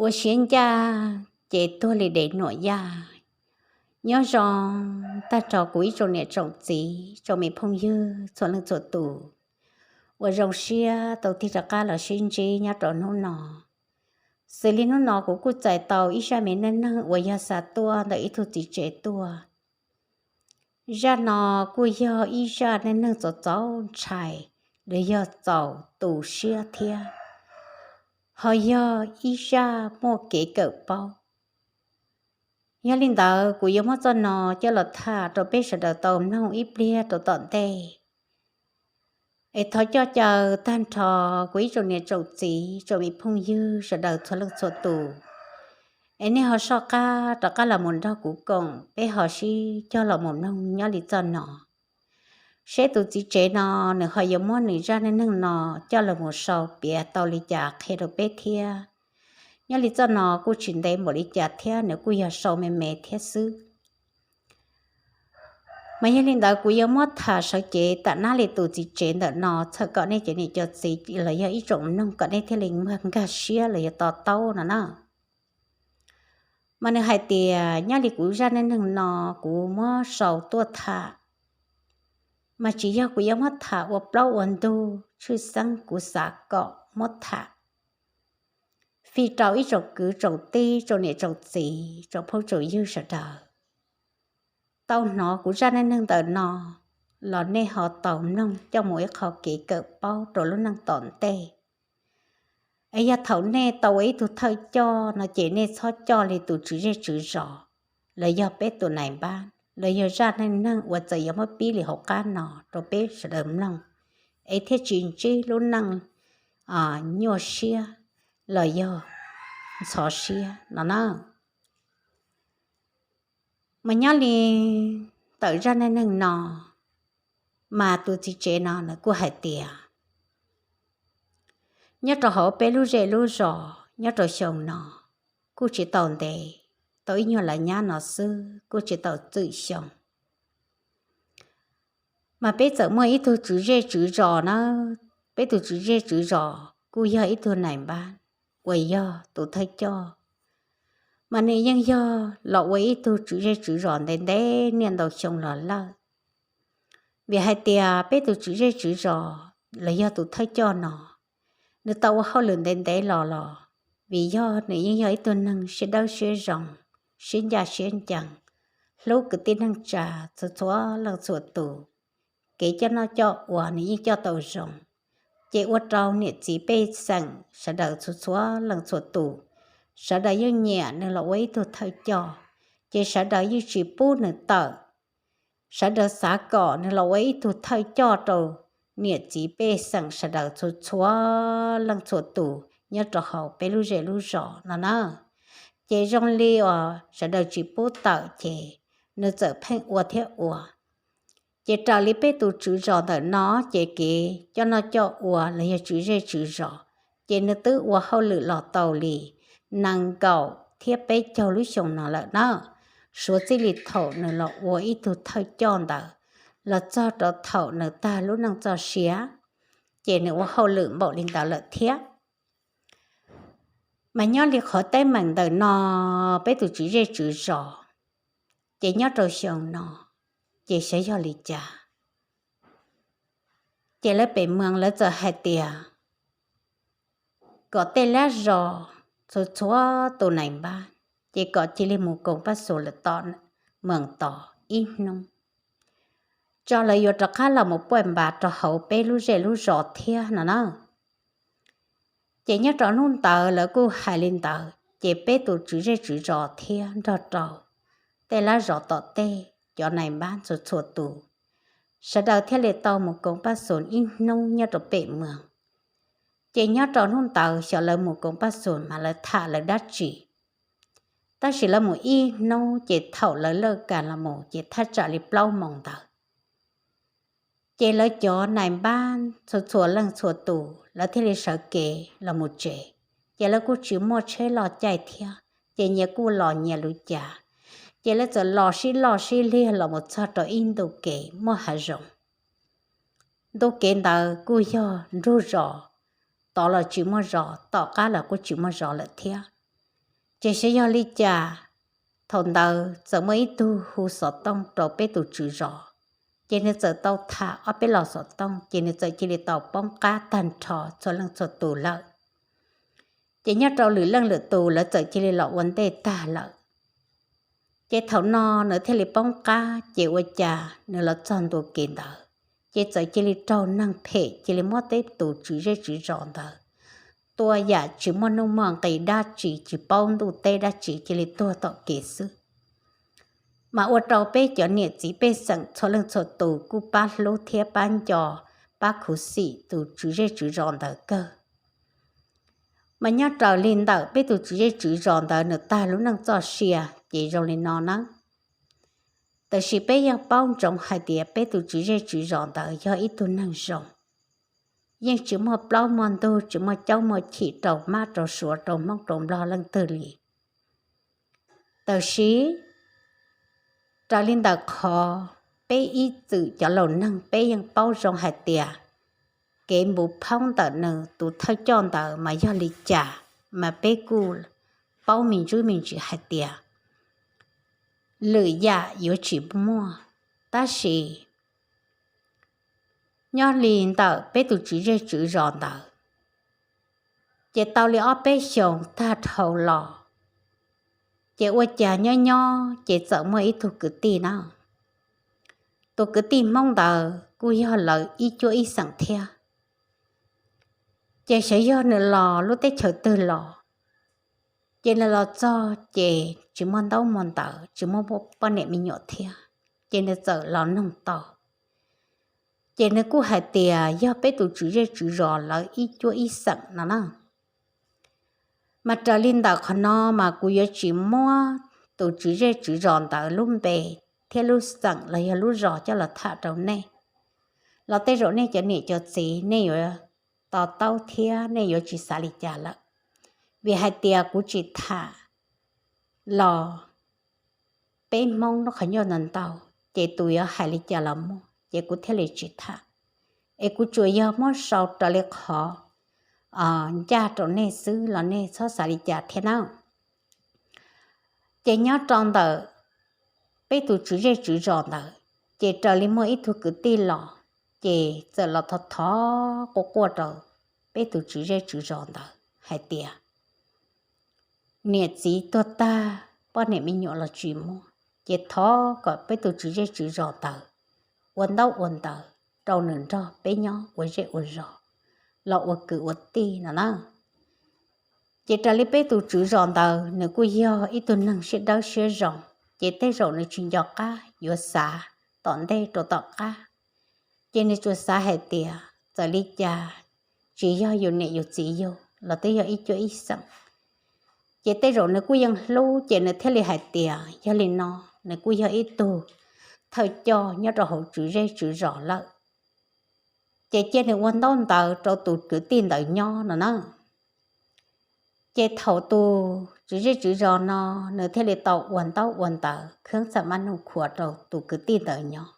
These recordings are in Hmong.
Ua siab ncaj ces tuag li dev nuam yaj. Nyob zoo tag nrho kuv ib tsoom niam tsoom txiv, tsoom me phooj ywg txhua leej txhua tus uas zoo siab tau tig rov qab los sib ntsib nyob rau hnub no. Xws li hnub no kuv kuj txais tau ib zaj me neej neeg uas yog xa tuaj ntawm ib tug txiv tsev tuaj. Zaj no kuj yog ib zaj neej neeg txaus txaus ntshai, los yog txaus tu siab thiab, ho yog ib zaj muaj kev kawm paub. Yog li ntawd kuv yuav muab txoj no coj los tham rau peb sawv daws tau mloog ib pliag rau tom ntej. Es thov coj caw tag nrho kuv ib tsoom niam tsoom txiv, tsoom me phooj ywg sawv daws txhua leej txhua tus, es nej ho soj qab rov qab los mus nrog kuv koom, peb ho sib cog los mus mloog nyob li txoj no, seb tus txiv tsev no nws ho yuav muab nws zaj neej neeg no coj los mus sau piav tau li cas qhia rau peb thiab. Nyob li txoj no kuj tsis ntev npaum li cas thiab, nws kuj yog sau me me thiab xwb. Mas yog li ntawd kuv yuav muab tham sawv cev tam nab li tus txiv tsev ntawm no txhawm kom nej cov niam cov txiv los yog ib tsoom mloog kom nej thiaj li nkag siab los yog to taub no na. Mas nws hais tias nyob li kuv zaj neej neeg no kuv muab sau tuaj tham, mas tsis yog kuv yuav muab tham ua plaub ua ntug, tshwj xeeb kuv xav kom muab tham fij rau ib tsoom kwv tsoom tij, tsoom niam tsoom txiv, tsoom phooj tsoom ywg sawv daws tau hnov kuv zaj neej neeg ntawm no los nej ho tau mloog coj mus ib qho kev kawm paub rau lub neej tom ntej. Es yog thaum nej tau ua ib tug thawj coj no ces nej txhob coj li tus tswv zej tswv zos, los yog peb tus nais npab, los yog zaj neej neeg uas txawm yuav muab pib li hauv qab no rau peb sawv daws mloog, es thiaj tsis ntsib lub neej nyuaj siab los yog ntxhov siab no na. Mas nyob li ntawm zaj neej neeg no, mas tus txiv tsev no nws kuj hais tias nyob rau hauv peb lub zej lub zos nyob rau xyoo no kuj tsis tau ntev, tau ib nyuag lawv nyab no xwb kuj tsis tau txwm xyoo. Mas peb txawm muaj ib tug tswv zej tswv zos na, peb tus tswv zej tswv zos kuj yog ib tug nais npab uas yog tus thawj coj, mas nws yeej yog los ua ib tug tswv zej tswv zos ntev ntev niaj ntau xyoo los lawm. Vim hais tias peb tus tswv zej tswv zos los yog tus thawj coj no, nws tau ua hauj lwm ntev ntev los los, vim yog nws yeej yog ib tug neeg siab dawb siab zoo, siab ncaj siab ncees, hlub kwv tij neej tsa txhua txhua leej txhua tus, kev coj noj coj ua nws yeej coj tau zoo, ces ua rau niam txiv pej xeem sawv daws txhua txhua leej txhua tus, sawv daws yeej nyiam nws los ua ib tug thawj coj, ces sawv daws yeej tsis pub nws tawm. Sawv daws xav kom nws los ua ib tug thawj coj rau niam txiv pej xeem sawv daws txhua txhua leej txhua tus nyob rau hauv peb lub zej lub zos no na. Ces zoo li uas sawv daws tsis pub tawm ces nws txawm pheej ua thiab ua. Ces raws li peb tus tswv zos ntawm no ces kev coj noj coj ua los yog tswv zej tswv zos, ces nws twb ua hauj lwm los tau li nees nkaum thiab peb caug lub xyoo no lawm na. Suav txij li thaum nws los ua ib tug thawj coj ntawd los txog rau thaum nws tag lub neej txoj sia, ces nws ua hauj lwm npaum li ntawd lawm thiab. Mas nyob li qhov teeb meem ntawm no, peb tus tswv zej tswv zos, ces nyob rau xyoo no, ces xyov yog li cas, ces lawv pem moos lawv txawm hais tias kom tej lab zos txhua txhua tus nais npab, ces kom cia li mus koom paj xus lawm tom moos tos ib hnub, tso lawv yuav rov qab los mus puaj npas rau hauv peb lub zej lub zos thiab no na. Ces nyob rau hnub ntawd lawv kuj hais li ntawd, ces peb tus tswv zej tswv zos thiab nrog rau tej lab zos tom tej cov nais npab txhua txhua tus, sawv daws thiaj li tau mus koom paj xus ib hnub nyob rau pem moos. Ces nyob rau hnub ntawd xyov lawv mus koom paj xus mas lawv tham lawv dab tsi, tab sis lawv mus ib hnub ces thaum lawv lawj kas los mus ces thaj tsam li plaub moos ntawd, ces lawv cov nais npab txhua txhua leej txhua tus lawv thiaj li sawv kev los mus tsev. Ces lawv kuj tsis muaj tsheb loj caij thiab, ces nyias kuj los nyias lub cav. Ces lawv txawm los sib loj sib liag los mus txog rau ib ntu kev muaj hav zoov. Ntu kev ntawd kuj yog nrug zos, tod los tsis muaj zos, tom qab los kuj tsis muaj zos lawm thiab. Ces xyov yog li cas, thaum ntawd txawm muaj ib tug hu xov tooj rau peb tus tswv zos, ces nws txawm tau tham ob peb los xov tooj, ces nws txawm cia li tau poob qab tag nrho txhua leej txhua tus lawm. Ces nyob rau lwm leej lwm tus lawv txawm cia li los ua ntej tag lawm. Ces thaum no nws thiaj li poob qab, ces ua cas nws los txog ntua kev ntawd, ces txawm cia li raug neeg phem cia li muab peb tus tswv zej tswv zos ntawd tua yam tsis muaj nuj muaj nqis dab tsi, tsis paub ntuj teb dab tsi, cia li tuag tom kev xwb. Mas ua rau peb cov niam txiv pej xeem txhua leej txhua tus kuj pab hlub thiab pab nco, pab khuv xim tus tswv zej tswv zos ntawd kawg. Mas nyob raws li ntawm peb tus tswv zej tswv zos ntawd nws tag lub neej txoj sia ces zoo li no na. Tab sis peb yeej paub ntsoov hais tias peb tus tswv zej tswv zos ntawd yog ib tug neeg zoo, yeej tsis muaj plaub muaj ntug, tsis muaj caub muaj chim rau mab rau suav, rau hmoob rau nplog leej twg li. Tab sis raws li ntawm qhov peb ib txwm cov laus neeg peb yeej paub zoo hais tias kev npuv phoob ntawm nws tus thawj coj ntawd mas yog li cas, mas peb kuj paub me ntsis me ntsis hais tias lwm yam yuav tsis muaj. Tab sis nyob li ntawm peb tus tswv zej tswv zos ntawd, ces tau li ob peb xyoos tag dhau los, ces ua cas nyob nyob ces txawm muaj ib tug kwv tij na. Tus kwv tij hmoob ntawd kuj yog lawv ib cuab ib xeem thiab. Ces xyov yog nws los lub teb chaws twg los, ces nws los txog ces tsis muaj ntaub muaj ntawv, tsis muaj poj niam me nyuam thiab, ces nws txawm los noog tau. Ces nws kuj hais tias yog peb tus tswv zej tswv zos lawv ib cuab ib xeem no na. Mas raws li ntawm qhov no mas kuv yuav tsis muab tus tswv zej tswv zos ntawd lub npe thiab lub xeem los yog lub zos coj los tham rau nej, los tej zaum nej cov niam cov txiv nej yuav to taub thiab nej yuav tsis xav li cas lawm. Vim hais tias kuv tsis tham los peb hmoob lub qhov ncauj ntau ntau, ces tus yuav hais li cas los muaj, ces kuv thiaj li tsis tham. Es kuv tsuas yog muab sau raws li qhov ncaj rau nej xwb los nej txhob xav li cas thiab nawb. Ces nyob rau ntawm peb tus tswv zej tswv zos ntawd, ces raws li muaj ib tug kwv tij los, ces txawm los thov thov quaj quaj rau peb tus tswv zej tswv zos ntawd hais tias niam txiv tuag tag, poj niam me nyuam los tsis muaj, ces thov kom peb tus tswv zej tswv zos ntawd ua ntaub ua ntawv rau nws nrog peb nyob ua zej ua zos, los ua kwv ua tij no na. Ces raws li peb tus tswv zos ntawd nws kuj yog ib tug neeg siab dawb siab zoo, ces tej zaum nws tsis nco qab yuav xav tom ntej rau tom qab. Ces nws tsuas xav hais tias txawm li cas tsis yog yus niam yus txiv yug los twb yog ib cuab ib xeem, ces tej zaum nws kuj yeej hlub, ces nws thiaj li hais tias yog li no, nws kuj yog ib tug thawj coj nyob rau hauv tswv zej tswv zos lawm, ces cia nws ua ntaub ntawv rau tus kwv tij ntawd nyob no na. Ces thaum tus tswv zej tswv zos no nws thiaj li tau ua ntaub ua ntawv khwb txam mab nug khuav rau tus kwv tij ntawd nyob.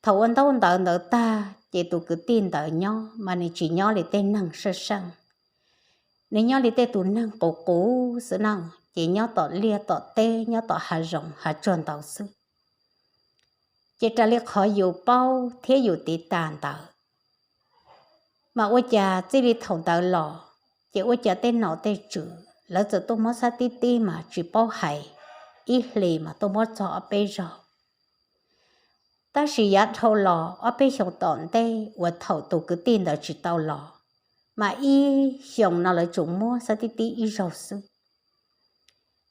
Thaum ua ntaub ntawv ntawd tag ces tus kwv tij ntawd nyob mas nws tsis nyob li tej neeg sab seej, nws nyob li tej tus neeg qus qus xwb na, ces nyob tom liaj tom teb, nyob tom hav zoov hav tsuag ntau xwb. Ces raws li qhov yus paub thiab yus tiv tas ntawd, mas ua cas txij li thaum ntawd los, ces ua cas tej nom tej tswv lawv txawm tuaj muab xab tib tib mas tsis paub hais, ib hlis mas tuaj muab txog ob peb zaug. Tab sis yav dhau los ob peb xyoos tom ntej uas thaum tus kwv tij ntawd tsis tau los, mas ib xyoos no lawv tsuas muab xab tib tib ib zaug xwb.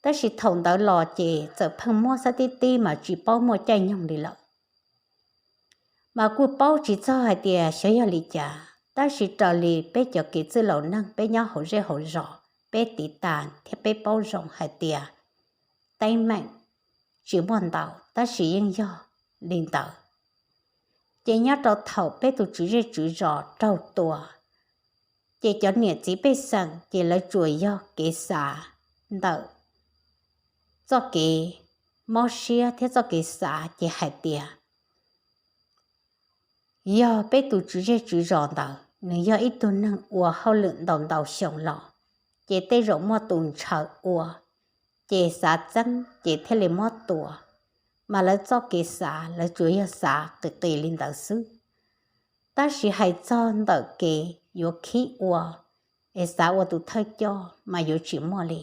Tab sis thaum ntawd los ces txawm pheej muab xab tib tib mas tsis paub muaj caij nyoog li lawm. Mas kuj paub tsis txog hais tias xyov yog li cas, tab sis raws li peb cov kev txwj laus neeg peb nyob hauv zej hauv zos peb tiv tas thiab peb paub zoo hais tias teeb meem tsis muaj ntau, tab sis yeej yog li ntawd. Ces nyob rau thaum peb tus tswv zej tswv zos raug tua, ces cov niam txiv pej xeem ces lawv tsuas yog kev xav ntawm txoj kev mob siab thiab txoj kev xav ces hais tias yog peb tus tswv zej tswv zos ntawd nws yog ib tug neeg ua hauj lwm ntau ntau xyoo los, ces tej zaum muaj tus ntshaw ua, ces xav txeeb ces thiaj li muab tua. Mas lawv txoj kev xav lawv tsuas yog xav qis qis li ntawd xwb, tab sis hais txog ntawm kev yuav khib ua es xav ua tus thawj coj mas yuav tsis muaj li.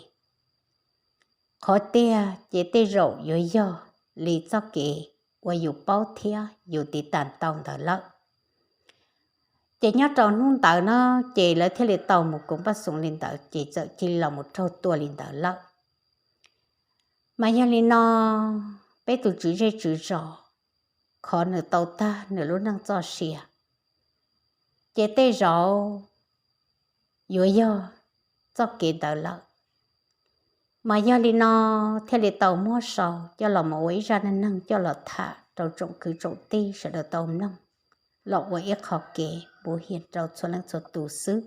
Qhov tiag ces tej zaum yuav yog li txoj kev uas yus paub thiab yus tiv tam tau ntawd lawm. Ces nyob rau hnub ntawd no ces lawv thiaj li tau mus koom paj xoom li ntawd ces txawm cia li los mus raug tua li ntawd lawm. Mas yog li no, peb tus tswv zej tswv zos, qhov nws tau tag nws lub neej txoj sia, ces tej zaum yuav yog txoj kev ntawd lawm. Mas yog li no thiaj li tau muab sau coj los mus ua ib zaj neej neeg coj los tham rau tsoom kwv tsoom tij sawv daws tau mloog, los ua ib qho kev puv hiam rau txhua leej txhua tus xwb.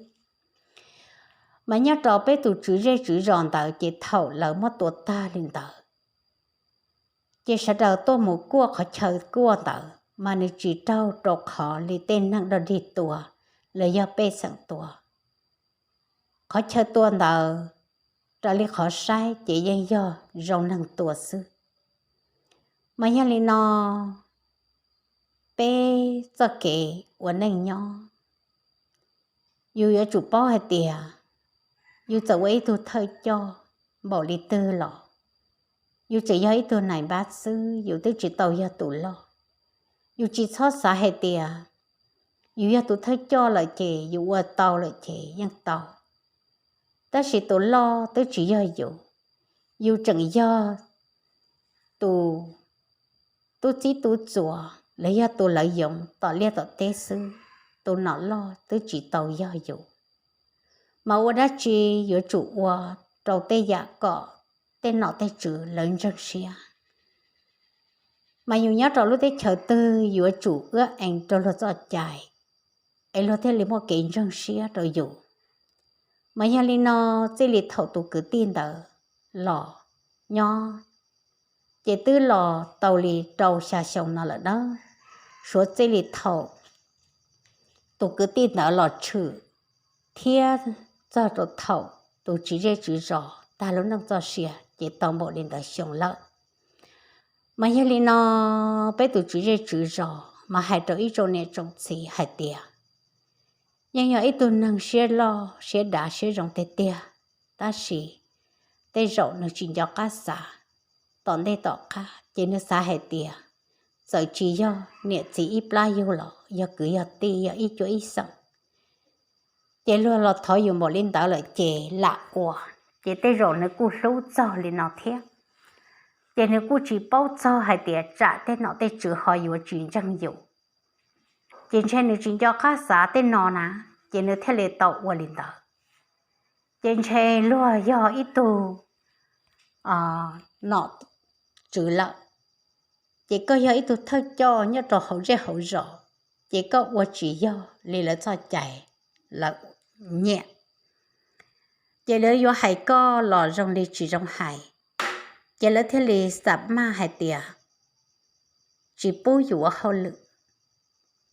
Mas nyob rau peb tus tswv zej tswv zos ntawd ces thaum lawv muab tua tag li ntawd, ces sawv daws tuaj mus kuaj qhov chaw kuaj ntawd mas nws tsis raug rau qhov li tej neeg dog dig tua los yog pej xeem tua. Qhov chaw tua ntawd, raws li qhov saib ces yeej yog zoo neeg tua xwb. Mas yog li no, peb txoj kev ua neej nyob, yus yuav tsum paub hais tias yus txawm ua ib tug thawj coj npaum li twg los yus tseem yog ib tug nais npab xwb, yus twb tsis tau yog tus loj. Yus tsis txhob xav hais tias yus yog tus thawj coj lawm ces yus ua tau lawm ces yeej tau. Tab sis tus loj twb tsis yog yus, yus tseem yog tus tub txib tub txuas los yog tus lawv yoov tom liaj tom teb xwb, tus nom loj twb tsis tau yog yus. Mas ua dab tsi yuav tsum ua rau tej yam kom tej nom tej tswv lawv ntseeg siab. Mas yus nyob rau lub teb chaws twg yuav tsum ua ees rau luag txoj cai, es luag thiaj li muaj kev ntseeg siab rau yus. Mas yog li no, txij li thaum tus kwv tij ntawd los nyob, ces twb los tau li rau xya xyoo no lawm nawb. Suav txij li thaum tus kwv tij ntawd los tshwm thiab txog rau thaum tus tswv zej tswv zos tag lub neej txoj sia ces tau npaum li ntawd xyoo lawm. Mas yog li no, peb tus tswv zej tswv zos mas hais rau ib tsoom niam tsoom txiv hais tias, yeej yog ib tug neeg siab loj siab dav siab zoo tiag tiag, tab sis tej zaum nws tsis nco qab xav tom ntej tom qab, ces nws xav hais tias txawm tsis yog niam txiv ib plab yug los yog kwv yog tij yog ib cuab ib xeem, ces luag los thov yus npaum li ntawd lawm ces lam ua, ces tej zaum nws kuj hlub txog li no thiab. Ces nws kuj tsis paub txog hais tias tsam tej nom tej tswv ho yuav tsis ntseeg yus, ces ntshe nws tsis nco qab xav tej no na, ces nws thiaj li tau ua li ntawd. Ces ntshe luag yog ib tug nom tswv lawm, ces koj yog ib tug thawj coj nyob rau hauv zej hauv zos, ces koj ua tsis yog li lawv txoj cai lawv nyiam, ces lawv yuav hais koj los zoo li tsis zoo hais, ces lawv thiaj li xam maj hais tias tsis pub yus ua hauj lwm,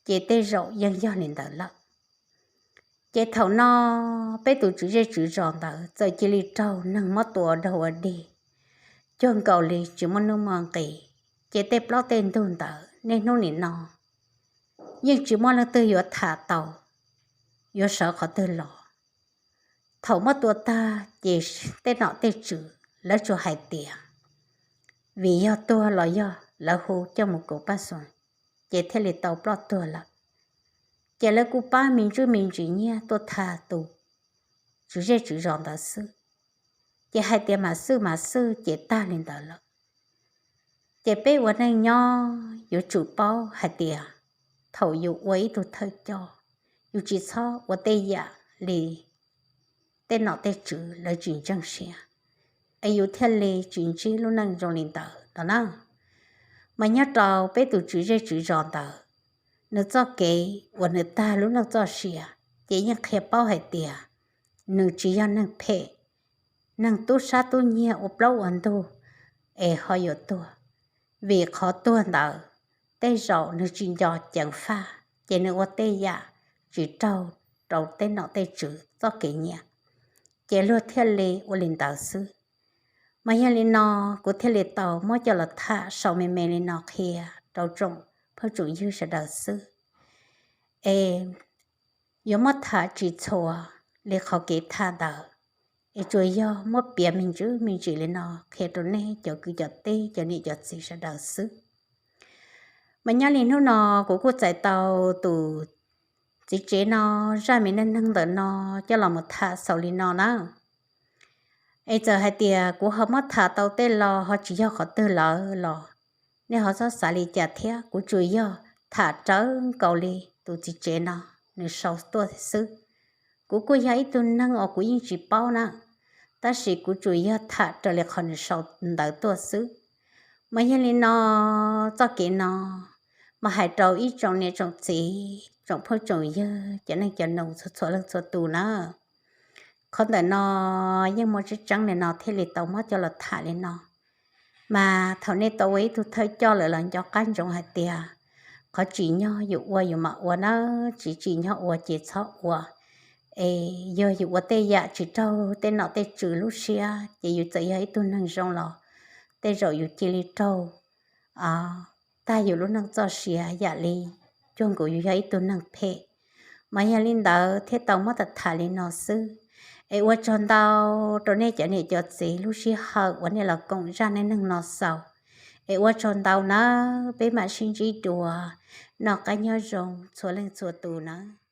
ces tej zaum yeej yog li ntawd lawm. Ces thaum no peb tus tswv zej tswv zos ntawd txawm cia li raug neeg muab tua ua dog ua dig, cuag nkaus li tsis muaj nuj muaj nqis. Ces tej plaub tej ntug ntawd niaj hnub nim no yeej tsis muaj leej twg yuav tham tau yuav sawv qhov twg los. Thaum muab tua tag ces tej nom tej tswv lawv tsuas hais tias vim yog tuag los yog lawv hu coj mus kuv paj xoom, ces thiaj li tau ploj tuag lawm. Ces lawv kuj pab me ntsuj me ntsis nyiaj tuaj tha tus tswv zej tswv zos ntawd xwb, ces hais tias mam xwj mam xwj ces tag li ntawd lawm. Ces peb ua neej nyob yuav tsum paub hais tias thaum yus ua ib tug thawj coj, yus tsis txhob ua tej yam li tej nom tej tswv lawv tsis ntseeg siab, es yus thiaj li tsis ntsib lub neej zoo li ntawd no na. Mas nyob rau peb tus tswv zej tswv zos ntawd, nws txoj kev uas nws tag lub neej txoj sia, ces yeej qhia paub hais tias nws tsis yog neeg phem, neeg tub sab tub nyiag ua plaub ua ntug es ho yuav tuag. Vim qhov tuag ntawd tej zaum nws tsis nco ceev faj, ces nws ua tej yam tsis raug rau tej nom tej tswv txoj kev nyiam, ces luag thiaj li ua li ntawd xwb. Mas yog li no kuv thiaj li tau muab coj los tham sau me me li no qhia rau tsoom phooj tsoom ywg sawv daws xwb. Es yuav muab tham tsis txhua li qhov kev tham ntawd, es tsuas yog muab piav me ntsis me ntsis li no qhia rau nej cov kwv cov tij cov niam cov txiv sawv daws xwb. Mas nyob li hnub no kuv kuj txais tau tus txiv tsev no zaj me neej neeg ntawm no coj los mus tham xaus li no na. Es txawm hais tias kuv ho muab tham tau tej lo ho tsis yog qhov twg lawm los nej ho txhob xav li cas thiab, kuv tsuas yog tham rawv nkaus li tus txiv tsev no nws sau tuaj xwb. Kuv kuj yog ib tug neeg uas kuv yeej tsis paub na, tab sis kuv tsuas yog tham raws li qhov nws sau ntawd tuaj xwb. Mas yog li no, txoj kev no mas hais rau ib tsoom niam tsoom txiv tsoom phooj tsoom ywg cov neej cov nus txhua txhua leej txhua tus na. Qhov ntawm no yeej muaj tseeb tseeb li no thiaj li tau muab coj los tham li no. Mas thaum nej tau ua ib tug thawj coj lawm los nco qab ntsoov hais tias qhov tsim nyog yus ua yus mam ua na, tsis tsim nyog ua ces txhob ua. Es yog yus ua tej yam tsis raug tej nom tej tswv lub siab ces yus txawm yog ib tug neeg zoo los tej zaum yus cia li raug tag yus lub neej txoj sia yam li cuag nkaus yus yog ib tug neeg phem. Mas yog li ntawd thiaj tau muab tham tham li no xwb. Es ua tsaug ntau rau nej cov niam cov txiv lub sij hawm uas nej los koom zaj neej neeg no xaus. Es ua tsaug ntau nawb, peb mam sib ntsib dua, noj qab nyob zoo txhua leej txhua tus nawb.